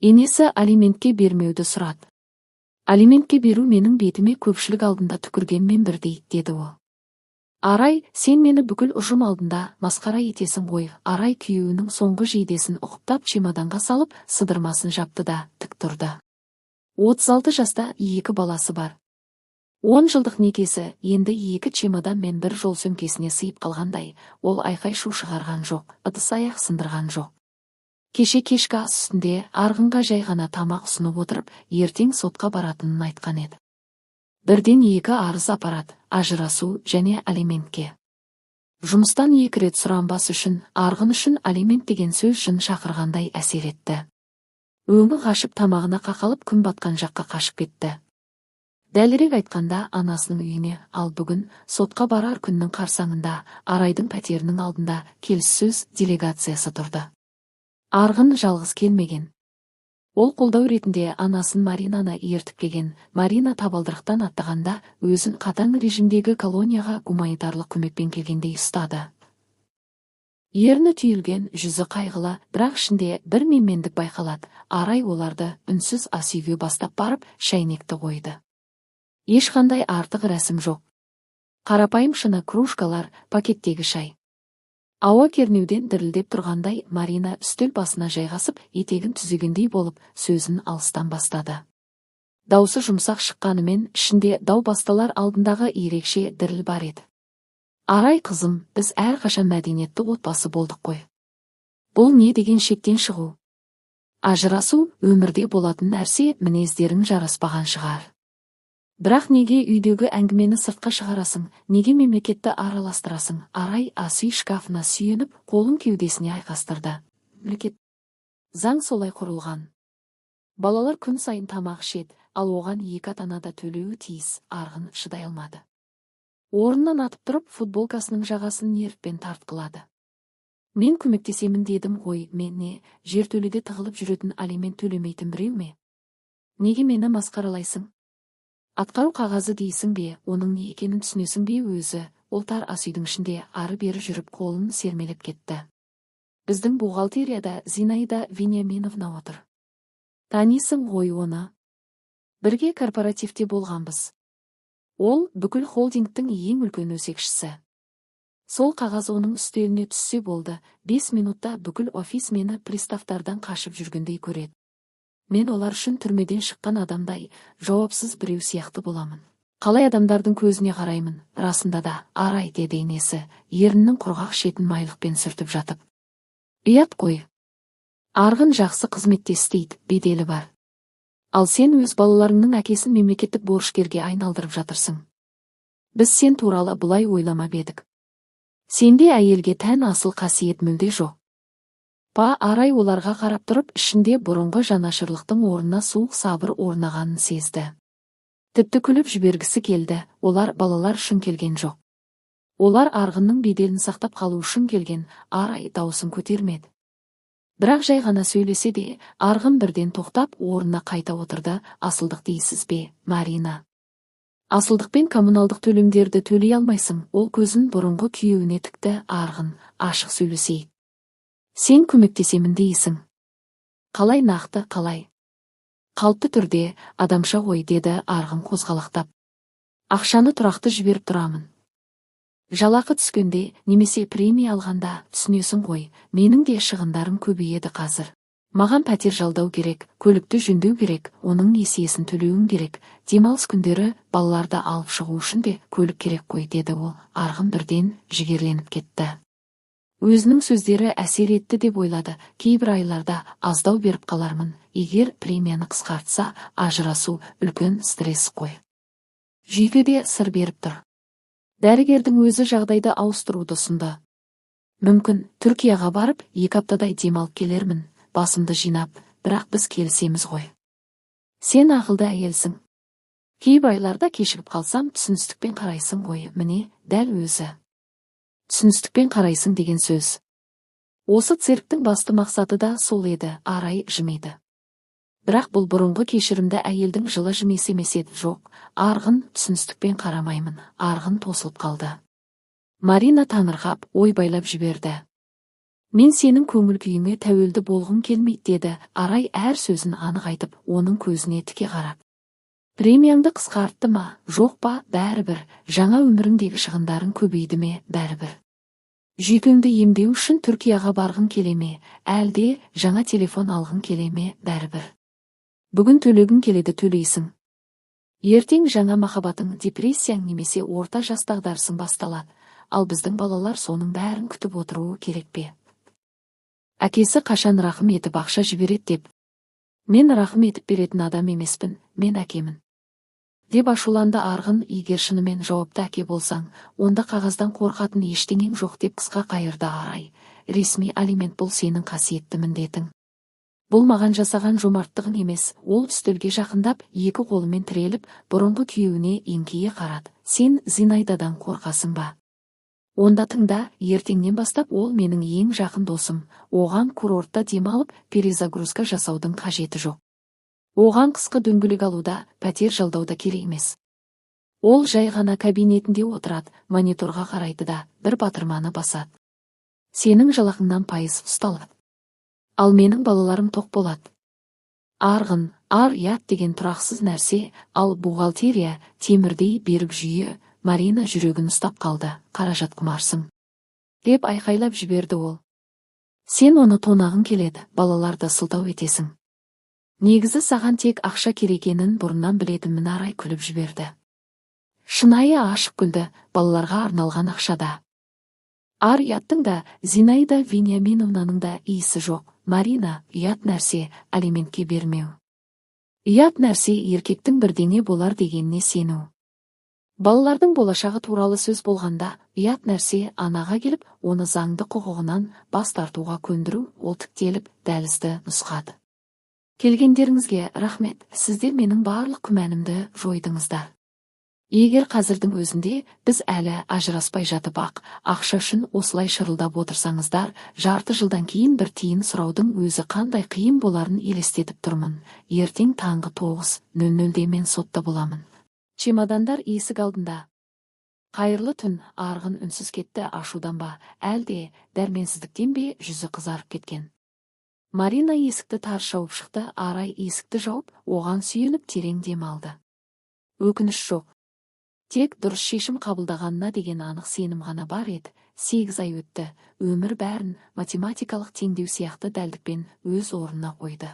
Енесі алиментке бермеуді сұрады. «Алиментке беру менің бетіме көпшілік алдында түкіргенмен бірдей», – деді ол. «Арай, сен мені бүкіл ұжым алдында масқара етесің ғой». Арай күйеуінің соңғы жейдесін ұқыптап чемоданға салып, сыдырмасын жапты да тік тұрды. 36 жаста, екі баласы бар. 10 жылдық некесі енді екі чемодан мен бір жол сөмкесіне сыйып қалғандай. Ол айқай шу шығарған жоқ, ыдыс аяқ сындырған жоқ. Кеше кешкі ас үстінде Арғынға жай ғана тамақ ұсынып отырып, ертең сотқа баратынын айтқан еді. Бірден екі арыз апарады: ажырасу және алиментке. Жұмыстан екі рет сұранбас үшін Арғын үшін алимент деген сөз жын шақырғандай әсер етті. Өңі қашып, тамағына қақалып, күн батқан жаққа қашып кетті. Дәлірек айтқанда, анасының үйіне. Ал бүгін, сотқа барар күннің қарсаңында, Арайдың пәтерінің алдында келіссөз делегациясы тұрды. Арғын жалғыз келмеген. Ол қолдау ретінде анасын, Маринаны ертіп келген. Марина табалдырықтан аттағанда өзін қатаң режимдегі колонияға гуманитарлық көмекпен келгендей ұстады. Ерні түйілген, жүзі қайғылы, бірақ ішінде бір менмендік байқалады. Арай оларды үнсіз ас үйге бастап барып, шәйнекті қойды. Ешқандай артық рәсім жоқ. Қарапайым шыны кружкалар, пакеттегі шай. Ауа кернеуден дірілдеп тұрғандай. Марина үстел басына жайғасып, етегін түзегендей болып, сөзін алыстан бастады. Даусы жұмсақ шыққанымен, ішінде дау басталар алдындағы ерекше діріл бар еді. «Арай қызым, біз әрқашан мәдениетті отбасы болдық қой. Бұл не деген шектен шығу? Ажырасу өмірде болатын нәрсе, мінездерің жараспаған шығар. Бірақ неге үйдегі әңгімені сыртқа шығарасың, неге мемлекетті араластырасың?» Арай ас үй шкафына сүйеніп, қолын кеудесіне айқастырды. «Мемлекет, заң солай құрылған. Балалар күн сайын тамақ ішеді, ал оған екі ата ана да төлеуі тиіс». Арғын шыдай алмады. Орнынан атып тұрып, футболкасының жағасын нервпен тартқылады. «Мен көмектесемін дедім ғой. Мен не, жертөледе тығылып жүретін, алимент төлемейтін біреу ме? Неге мені масқаралайсың? Атқару қағазы дейсің бе, оның не екенін түсінесің бе өзі?» Ол тар ас үйдің ішінде ары-бері жүріп, қолын сермелеп кетті. «Біздің бухгалтерияда Зинаида Вениаминовна отыр. Танисың ғой оны. Бірге корпоративте болғанбыз. Ол бүкіл холдингтің ең үлкен өсекшісі. Сол қағаз оның үстеліне түссе болды, 5 минутта бүкіл офис мені приставтардан қашып жүргендей көреді. Мен олар үшін түрмеден шыққан адамдай, жауапсыз біреу сияқты боламын. Қалай адамдардың көзіне қараймын?» «Расында да, Арай, – деді енесі, ернінің құрғақ шетін майлықпен сүртіп жатып. – Ұят қой. Арғын жақсы қызметте істейді, беделі бар. Ал сен өз балаларыңның әкесін мемлекеттік борышкерге айналдырып жатырсың. Біз сен туралы бұлай ойламап едік. Сенде әйелге тән асыл қасиет мүлде жоқ». Па Арай оларға қарап тұрып, ішінде бұрынғы жанашырлықтың орнына суық сабыр орнағанын сезді. Тіпті күліп жібергісі келді. Олар балалар үшін келген жоқ. Олар Арғынның беделін сақтап қалу үшін келген. Арай даусын көтермеді. Бірақ жай ғана сөйлесе де, Арғын бірден тоқтап, орнына қайта отырды. «Асылдық дейсіз бе, Марина? Асылдықпен коммуналдық төлемдерді төлей алмайсың». Ол көзін бұрынғы күйеуіне тікті. «Арғын, ашық сөйлесейік. Сен көмектесемін дейсің. Қалай нақты, қалай?» «Қалыпты түрде, адамша ғой», – деді Арғын қозғалақтап. «Ақшаны тұрақты жіберіп тұрамын. Жалақы түскенде немесе премия алғанда. Түсінесің ғой, менің де шығындарым көбейеді қазір. Маған пәтер жалдау керек, көлікті жөндеу керек, оның несиесін төлеуім керек. Демалыс күндері балаларды алып шығу үшін де көлік керек қой», – деді ол. Арғын бірден жігерленіп кетті. Өзінің сөздері әсер етті деп ойлады. «Кейбір айларда аздау беріп қалармын. Егер премияны қысқартса, ажырасу үлкен стресс қой. Жүйке де сыр беріп тұр. Дәрігердің өзі жағдайды ауыстыруды ұсынды. Мүмкін, Түркияға барып, 2 аптадай демалып келермін, басымды жинап. Бірақ біз келісеміз ғой. Сен ақылды әйелсің. Кейбір айларда кешігіп қалсам, түсіністікпен қарайсың ғой. Міне, дәл өзі. Түсіністікпен қарайсың деген сөз. Осы цирктің басты мақсаты да сол еді». Арай жымиды. Бірақ бұл бұрынғы кешірімді әйелдің жылы жымиысы емес еді. «Жоқ, Арғын, түсіністікпен қарамаймын». Арғын тосылып қалды. Марина таңырқап, ойбайлап жіберді. Мен сенің көңіл күйіңе тәуелді болғым келмейді, деді Арай әр сөзін анық айтып, оның көзіне тіке қарап. Премияңды қысқартты ма, жоқ па, бәрібір, жаңа өміріңдегі шығындарың көбейді ме, бәрібір. Жүйкеңді емдеу үшін Түркияға барғың келе ме, әлде жаңа телефон алғың келе ме, бәрібір. Бүгін төлегің келеді, төлейсің. Ертең жаңа махаббатың, депрессияң немесе орта жас дағдарысың басталады, ал біздің балалар соның бәрін күтіп отыруы керек пе? Әкесі қашан рахым етіп ақша жібереді деп. Мен рахым етіп беретін адам емеспін, мен әкемін. Деп ашуланды Арғын. Егер шынымен жауапты әке болсаң, онда қағаздан қорқатын ештеңең жоқ, деп қысқа қайырды Арай. Ресми алимент — бұл сенің қасиетті міндетің. Бұл маған жасаған жомарттығың емес. Ол үстелге жақындап, екі қолымен тіреліп, бұрынғы күйеуіне еңкейе қарады. Сен Зинайдадан қорқасың ба? Онда тыңда, ертеңнен бастап ол менің ең жақын досым. Оған курортта демалып, перезагрузка жасаудың қажеті жоқ. Оған қысқы дөңгелек алуда, пәтер жалдауда керек емес. Ол жай ғана кабинетінде отырады, мониторға қарайды да, бір батырманы басады. Сенің жалақыңнан пайыз ұсталады. Ал менің балаларым тоқ болады. Арғын, ар ұят деген тұрақсыз нәрсе, ал бухгалтерия — темірдей берік жүйе. Марина жүрегін ұстап қалды. Қаражат құмарсың. Деп айқайлап жіберді ол. Сен оны тонағың келеді, балаларды сылтау етесің. Негізі саған тек ақша керек екенін бұрыннан білетінмін. Арай күліп жіберді. Шынайы ашық күлді, балаларға арналған ақшада. Ар ұяттың да, Зинаида Вениаминовнаның да иісі жоқ. Марина, ұят нәрсе алиментке бермеу. Ұят нәрсе еркектің бірдеңе болар дегеніне сену. Балалардың болашағы туралы сөз болғанда, ұят нәрсе анаға келіп, оны заңды құқығынан бас тартуға көндіру. Ол тіктеліп, дәлізді нұсқады. Келгендеріңізге рахмет, сіздер менің барлық күмәнімді жойдыңыздар. Егер қазірдің өзінде біз әлі ажыраспай жатып ақ, ақша үшін осылай шырылдап отырсаңыздар, жарты жылдан кейін бір тиын сұраудың өзі қандай қиын боларын елестетіп тұрмын. Ертең таңғы 9:00-де мен сотта боламын. Чемодандар есік алдында. Қайырлы түн. Арғын үнсіз кетті. Ашудан ба, әлде дәрменсіздіктен бе, жүзі қызарып кеткен. Марина есікті тарс жауып шықты. Арай есікті жауып, оған сүйеніп терең дем алды. Өкініш жоқ. Тек дұрыс шешім қабылдағанына деген анық сенім ғана бар еді. 8 ай өтті. Өмір бәрін математикалық теңдеу сияқты дәлдікпен өз орнына қойды.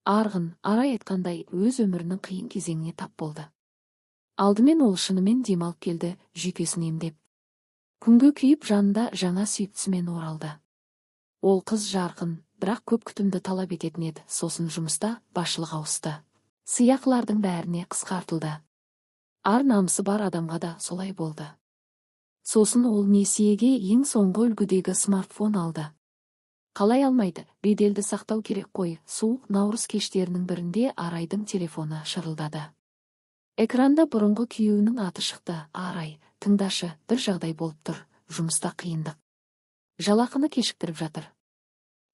Арғын, Арай айтқандай, өз өмірінің қиын кезеңіне тап болды. Алдымен ол шынымен демалып келді, жүйкесін емдеп. Күнге күйіп, жанында жаңа сүйіктісімен оралды. Ол қыз жарқын, бірақ көп күтімді талап ететін еді. Сосын жұмыста басшылық ауысты. Сыйақылардың бәріне қысқартылды. Ар намысы бар адамға да солай болды. Сосын ол несиеге ең соңғы үлгідегі смартфон алды. Қалай алмайды, беделді сақтау керек қой. Суық наурыз кештерінің бірінде Арайдың телефоны шырылдады. Экранда бұрынғы күйеуінің аты шықты. Арай, тыңдашы, бір жағдай болып тұр, жұмыста қиындық. Жалақыны кешіктіріп жатыр.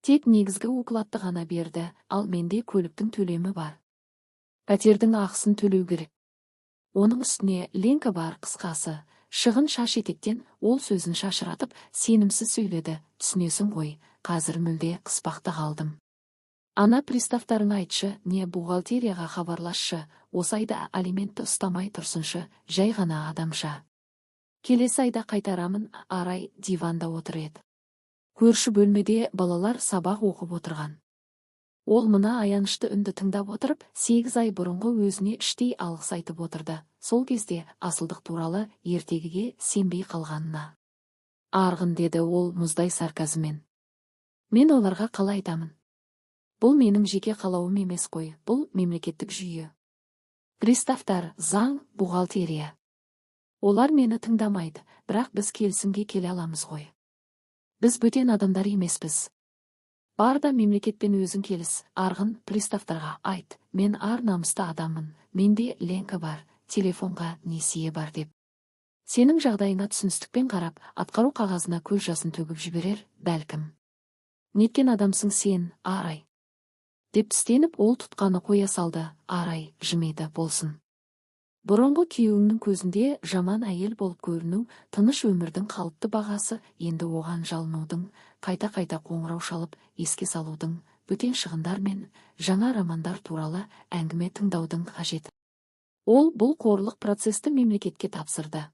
Тек негізгі окладты ғана берді, ал менде көліктің төлемі бар. Пәтердің ақысын төлеу керек. Оның үстіне Ленка бар, қысқасы, шығын шаш етектен. Ол сөзін шашыратып, сенімсіз сөйледі. Түсінесің ғой, қазір мүлде қыспақта қалдым. Ана приставтарыңа айтшы, не бухгалтерияға хабарласшы, осы айда алиментті ұстамай тұрсыншы, жай ғана адамша. Келесі айда қайтарамын. Арай диванда отыр еді. Көрші бөлмеде балалар сабақ оқып отырған. Ол мына аянышты үнді тыңдап отырып, 8 ай бұрынғы өзіне іштей алғыс айтып отырды. Сол кезде асылдық туралы ертегіге сенбей қалғанына. Арғын, деді ол мұздай сарказммен. Мен оларға қалай айтамын? Бұл менің жеке қалауым емес қой, бұл мемлекеттік жүйе. Приставтар, заң, бухгалтерия. Олар мені тыңдамайды, бірақ біз келісімге келе аламыз ғой. Біз бөтен адамдар емеспіз. Бар да мемлекетпен өзің келіс, Арғын, приставтарға айт, мен ар намысты адаммын, менде Ленка бар, телефонға несие бар деп. Сенің жағдайыңа түсіністікпен қарап, атқару қағазына көз жасын төгіп жіберер, бәлкім. Неткен адамсың сен, Арай? Деп тістеніп, ол тұтқаны қоя салды. Арай жымиды. Болсын. Бұрынғы күйеуіңнің көзінде жаман әйел болып көріну — тыныш өмірдің қалыпты бағасы. Енді оған жалынудың Қайта-қайта қоңырау шалып, еске салудың, бөтен шығындар мен жаңа романдар туралы әңгіме тыңдаудың қажеті. Ол бұл қорлық процесті мемлекетке тапсырды.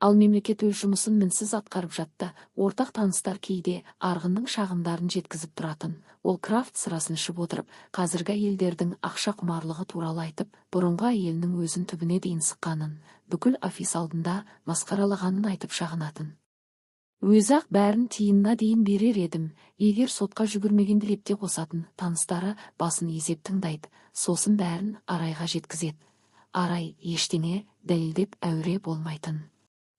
Ал мемлекет өз жұмысын мінсіз атқарып жатты. Ортақ таныстар кейде Арғынның шағымдарын жеткізіп тұратын. Ол крафт сырасын ішіп отырып, қазіргі әйелдердің ақша құмарлығы туралы айтып, бұрынғы әйелінің өзін түбіне дейін сыққанын, бүкіл офис алдында масқаралағанын айтып шағынатын. Өзі-ақ бәрін тиынына дейін берер едім, егер сотқа жүгірмегенде, деп те қосатын. Таныстары басын изеп тыңдайды, сосын бәрін Арайға жеткізеді. Арай ештеңе дәлелдеп әуре болмайтын.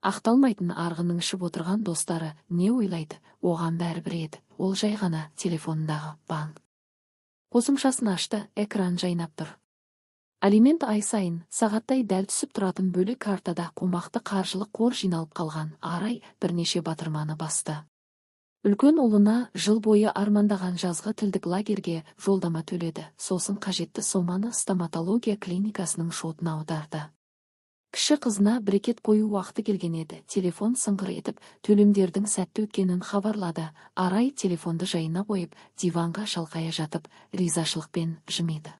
Ақталмайтын. Арғынның ішіп отырған достары не ойлайды, оған бәрібір еді. Ол жай ғана телефонындағы банк қосымшасын ашты. Экран жайнап тұр. Алимент ай сайын сағаттай дәл түсіп тұратын. Бөлек картада қомақты қаржылық қор жиналып қалған. Арай бірнеше батырманы басты. Үлкен ұлына жыл бойы армандаған жазғы тілдік лагерге жолдама төледі, сосын қажетті соманы стоматология клиникасының шотына аударды. Кіші қызына брекет қою уақыты келген еді. Телефон сыңғыр етіп, төлемдердің сәтті өткенін хабарлады. Арай телефонды жайына қойып, диванға шалқая жатып, ризашылықпен жымиды.